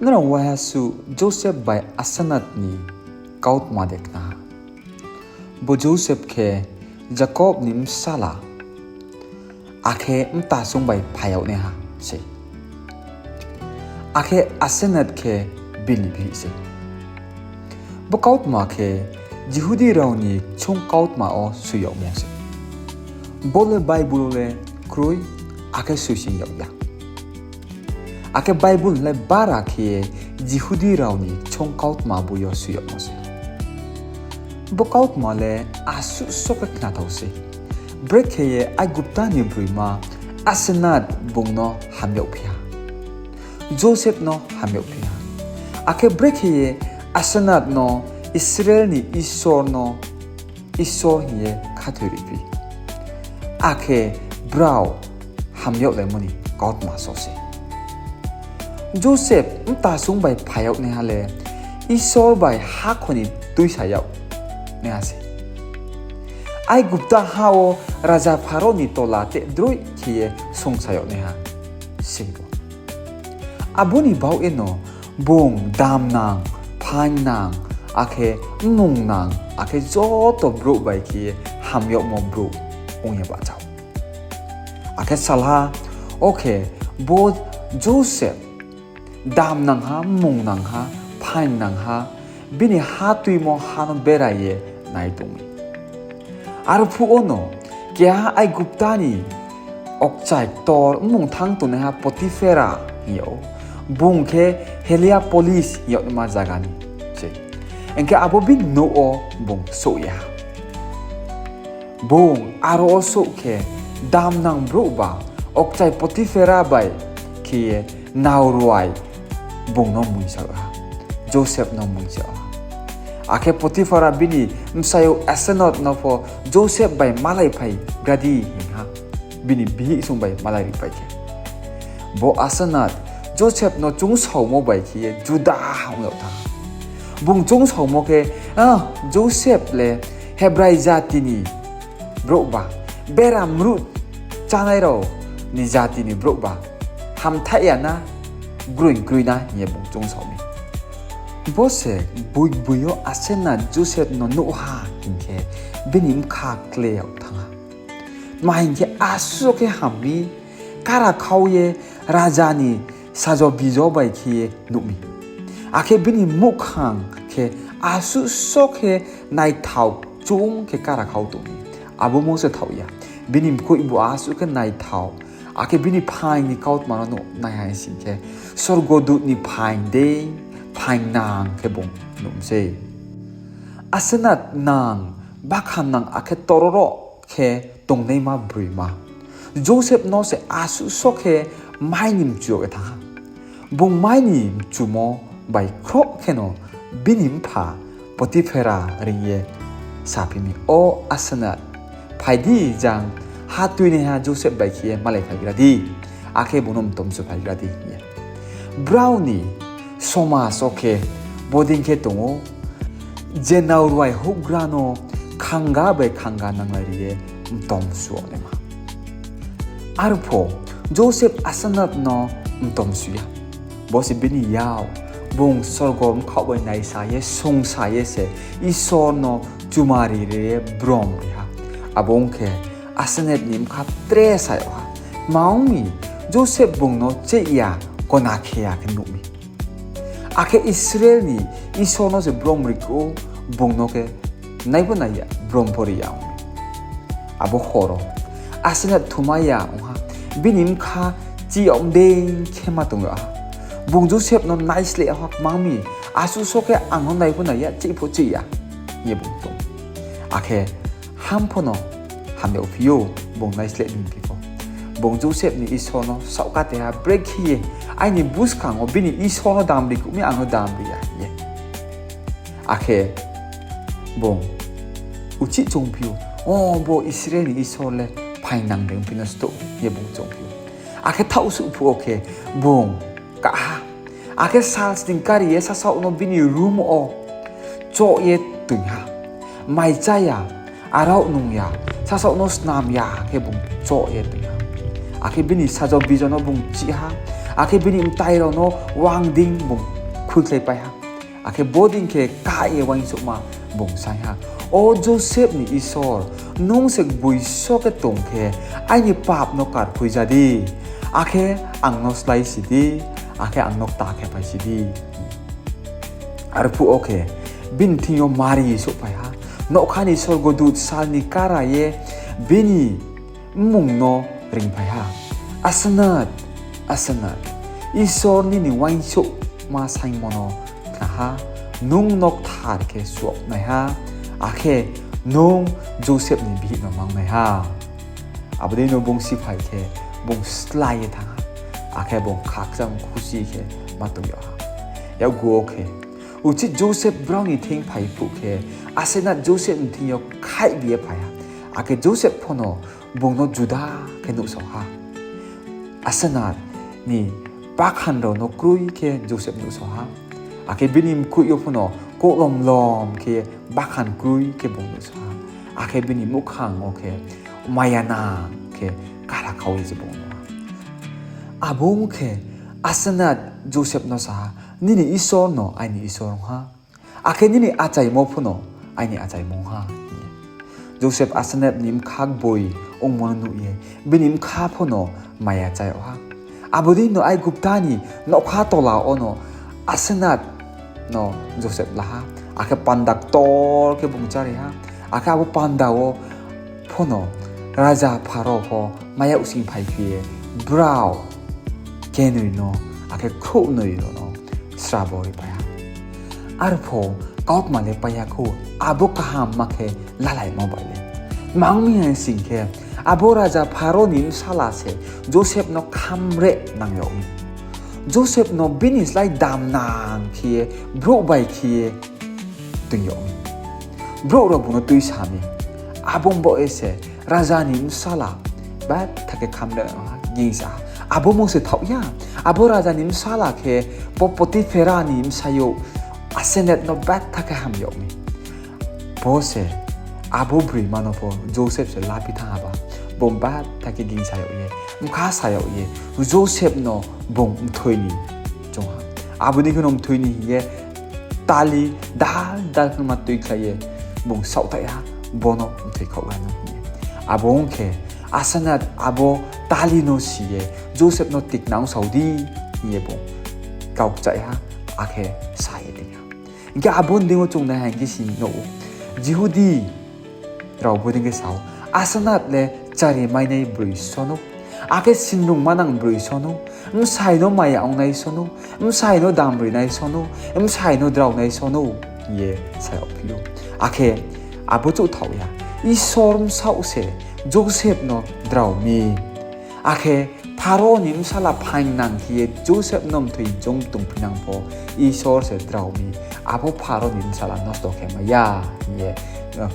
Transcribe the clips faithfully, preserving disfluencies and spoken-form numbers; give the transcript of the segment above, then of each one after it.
Nrao waiha suh Joseph bai Asenat ni kautma de khna ha? Bo Joseph khe Jakob ni bsala, akhe mtasung bai phai yag naiha sei, akhe Asenat khe bini bihih sei. Bo kautma khe Jihudi rao ni ksung kautma wo soi yagmo se. Bo le Bible wo le kroi, akhe soising yag ya. Akhe Bible le bara khe ye Jihudi rao ni ksung kautma boi yo soi yagmo se. Bo kautma le asuh so khe khnathao sei. Brekhe ye Aigupta ni broima Asenat bung no ham yagphi ha, Joseph no ham yagphi ha. Akhe brekhe ye Asenat no Israel ni Isor no Isor hing ye khathoiriphi. Akhe brao ham yaglaimo ni kautma so se. Joseph mtasung bai phai yag naiha le Isor bai hakho ni tuisa yag naiha se. Aigupta ha wo raja Pharaoh ni tola tehdroi khe ye songsa yag naiha sei bo. Abo ni baoh yeno bung damnang, phaingnang, akhe mmungnang, akhe joto brouh bai khe ye ham yagmo brouh ong ye bahcha ou. Akhe salha wo khe bo Joseph damnangha, mmungnangha, phaingnangha, bini ha tuimo ha no berai ye nai tong mi. Arphuh wono keha Aigupta ni okchai ktor mmung thanng tongnaiha Potiphera hing yag ou. Bung khe Heliopolis hing yagnaima zaga ni se. Hing khe abo bini nouh wo bung souh ye ha. Bung aro wo souh khe damnang brouhba okchai Potiphera bai khe ye naoruai bung no muingsao ha, Joseph no muingsao ha. Akhe Potiphera bini bsayouh Asenat no pho Joseph bai malaiphaigra di hing ha, bini bihih song bai malai ripai khe. Bo Asenat Joseph no choungsaomo bai khe ye juda ong yag thanng ha. Bung choungsaomo khe, Joseph le Hebrai jati ni brouhba, bera mruh chánai rao ni jati ni brouhba, hamthaih ya na, groing kroi na hing ye bung choungsao mi. Bo se gboigboi yo Asenat Joseph no nuh ha hing khe, bini bkha kle yag thanng ha. Tma hing khe, asuh khe ham mi, karakhau ye raja ni sajo bijo bai khe ye nuh mi. Akhe bini muhkhang khe asuh so khe naithao chung khe karakhau tong mi. Abo mo se thaoh ya. Bini mkoihbu asuh khe naithao. Akhe bini phaing ni kautma no nuh nai hai sing khe, sorgodut ni phaing dei, phaingnang khe bung nuh mi sei. Asenat nang, bakha nang akhe tororo khe tongnaima broima. Joseph no se asuh so khe mai ni mchu yag ye thanng ha. Bung mai ni mchumo bai khroh kheno bini mpha Potiphera reing ye saphi mi, O Asenat, phai di, jang ha tuinaiha Joseph bai khe ye malaiphaigra di, akhe bung no mtomsuphaigra di, hing ye. Brao ni somaj wo khe bodei khe tong ou, je naoruai houhgra no khanga bai khanga nanglai ri ye mtomsu yag naima. Arphuh Joseph Asenat no mtomsu ya. Bo se bini yak, bung sorgo bkhaoh bai naisa ye, songsa ye se Isor no chumari ri ye brom ri ha. Abo ong khe, Asenat ni bkha tre sa yag ha. Tma ong mi, Joseph bung no cheih ya, kona khe ya khe nuh mi. Akhe Israel ni Isor no se brom ri khe ou, bung no khe nai pho nai ya, brom pho ri ya ong mi. Abo hor wo Asenat thumai ya ong ha, bini bkha chih yag dei khe ma tong yag ha. Bung Joseph no naisleh yag ha, tma ong mi, asuh so khe ang no nai pho nai ya, cheih pho cheih ya, hing ye bung tong. Akhe ham pho no ham yagphi ou, bung naisleh ni phi pho. Bung Joseph ni Isor no saohkateha brekhe ye, aini buskang wo bini Isor no dam ri khe mi, ang no dam ri ya, hing ye. Akhe bung uchih choungphi ou, O, bo Israel ni Isor le phaingnang dei ongphi no stouh, hing ye bung choungphi ou. Akhe thaohsuh phuh wo khe bung kah ha. Akhe sal sning kari ye sasaoh no bini room wo choh ye toing ha. Mai chá ya, arao nung ya, sasaoh no snam ya khe bung choh ye toing ha. Akhe bini sajo bijo no bung chih ha, Akhe bini mtai rao no uang dei bung khuikhlaipai ha. Akhe bodei khe kah ye uaingsouhma bung saing ha, O Joseph ni Isor, nung se gboiso khe tong khe, aini pap no karkhui ja di, akhe ang no sláisi di, akhe ang no kta khe phaisi di. Arphuh wo khe bini thing yo Mari souhphai ha. Nougkha ni sorgodut sal ni kara ye bini mmung no reingphai ha, Asenat, Asenat, Isor nini uaingsouhma saingmo no khna ha, nung no kthar khe suagnaiha, akhe nung Joseph ni bihih no mangnaiha. Abo dei no bung siphai khe, bung slái ye thanng ha, akhe bung khakchang khusi khe ma tong yag ha. Yakgu wo khe, uchih Joseph brao ni thing phai phuh khe, Asenat Joseph ni thing yo khaihbi ye phai ha, akhe Joseph pho no bung no juda khe nuhsao ha. Asenat ni bakhan rao no kroi khe Joseph nuhsao ha, akhe bini mkoih yo pho no kohlomlom khe bakhan kroi khe bung nuhsao ha, akhe bini muhkhang wo khe maya nang khe kara khau ye se bung nuh ha. Abo ong khe, Asenat Joseph no sa ha, Nini Isor no aini Isor ong ha, akhe nini achaimo pho no aini achaimo ong ha, hing ye. Joseph Asenat ni bkha gboi ongmo no nuh ye bini bkha pho no maya chá yag ha. Abo dei no Aigupta ni nougkha tola wono Asenat no Joseph la ha, akhe panda ktor khe bung chári ha, akhe abo panda wo pho no raja Pharo pho maya using phaiphi ye brao kenoi no, akhe khrouhnoi rao no srabo ripai ha. Arpho kautma le pai ya khou, abo kahamma khe lalaimo bai le. Tma ong mi hai sing khe, abo raja Pharo ni bsala se Joseph no khamre nang yag mi. Joseph no bini slái damnang khe ye, brouh bai khe ye toing yag mi. Brouh rao bung no tuisa mi. Abo baoh ye se raja ni bsala betha khe khamre nang ha, gingsa ha. Abo mung se thaoh ya. Abo raja ni bsala khe bo Potiphera ni bsayouh Asenat no betha khe ham yag mi. Bo se abo broima no pho Joseph se laphi thanng ha ba, bung betha khe gingsa yag ye, bkha sa yag ye, Joseph no bung mthoi ni choung ha. Abo ni khe no mthoi ni hing ye tali dal dal khe ma tuikhlai ye bung saohthai ha, bo no mthoi khaoh ha no hing ye. Abo ong khe, Asenat abo tali no si ye Joseph no tikna ongsao di hing ye bung kau kchai ha, akhe sa ye tong ha. Hing khe abo ni deing wo chung nai ha hing khe sini nuh ou, Jihudi rao bodei khe sa ou, Asenat le chari mainai broi sonou, akhe sinrung manang broi sonou, bsai no maya ongnai sonou, bsai no damrinai sonou, bsai no draonai sonou, hing ye sa yagphi ou. Akhe abo chouh thaoh ya, Isor bsaoh se Joseph no drao mi. Akhe Pharo ni bsala phaingnang khe ye Joseph no mthoi choung tongphinang pho, Isor se drao mi, abo Pharo ni bsala nosto khe mai ya, hing ye,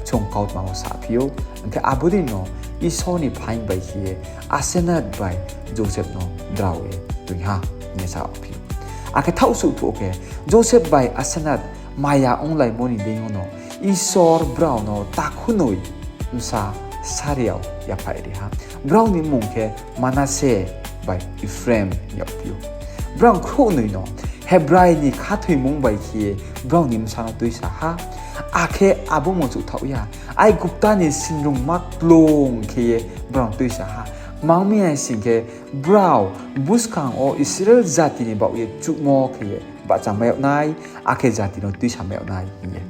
chung kautma wo saphi ou. Hing khe abo dei no Isor ni phaing bai khe ye Asenat bai Joseph no drao ye toing ha, hing ye saphi ou. Akhe thaoh suh phuh khe, Joseph bai Asenat maya onglaimo ni deing yo no Isor brao no takhunoi bsa sariao yaphaih ri ha. Brao ni mmung khe Manase bai Ephraim yagphi ou. Brao khrouhnoi no Hebrai ni khathoimung bai khe ye brao ni bsa no tuisa ha. Akhe abo mung chouh thaoh ya, Aigupta ni sinrungma klung khe ye brao no tuisa ha. Tma ong mi hai sing khe, brao buskang wo Israel jati ni baoh ye chuhmo khe ye bahchamai yag nai, akhe jati no tuisamai yag nai hing ye.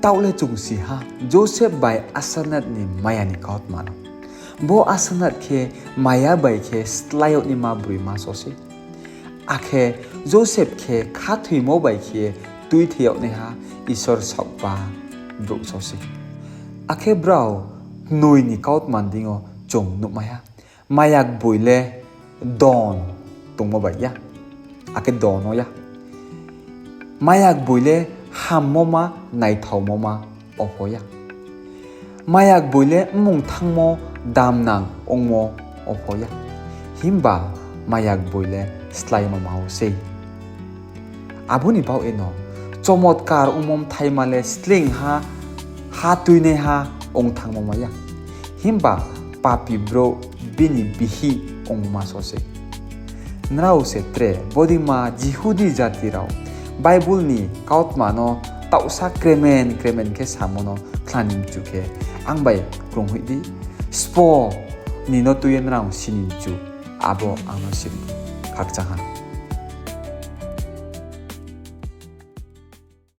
Taoh le chung si ha, Joseph bai Asenat ni maya ni kautma no. Bo Asenat khe maya bai khe slái yag naima broima so sei. Akhe Joseph khe khathoimo bai khe tuithei yag naiha Isor saohpa brouh so sei. Akhe brao knoi ni kautma ni deing yo chung nuhmai ha. Maya gboi le don tongmo bai ya, akhe don no ya. Maya gboi le hammo ma, naithaomo ma, opho ya. Maya gboi le mmung thanngmo damnang ongmo opho ya. Himba maya gboi le sláimo ma wo sei. Abo ni baoh ye no, chomotkar ongmo bthaima le sleing ha, ha tuinaiha ong thanngmo ma ya. Himba papi brouh bini bihih ongmo ma so sei. nrao se tre, bodei ma Jihudi jati rao, Bible ni kautma no taohsa kremen kremen khe samo no khna ni mchu khe, ang bai krunghoih di, sbo ni no tui ye nrao si ni mchu, abo ang no siri. Khakchang ha.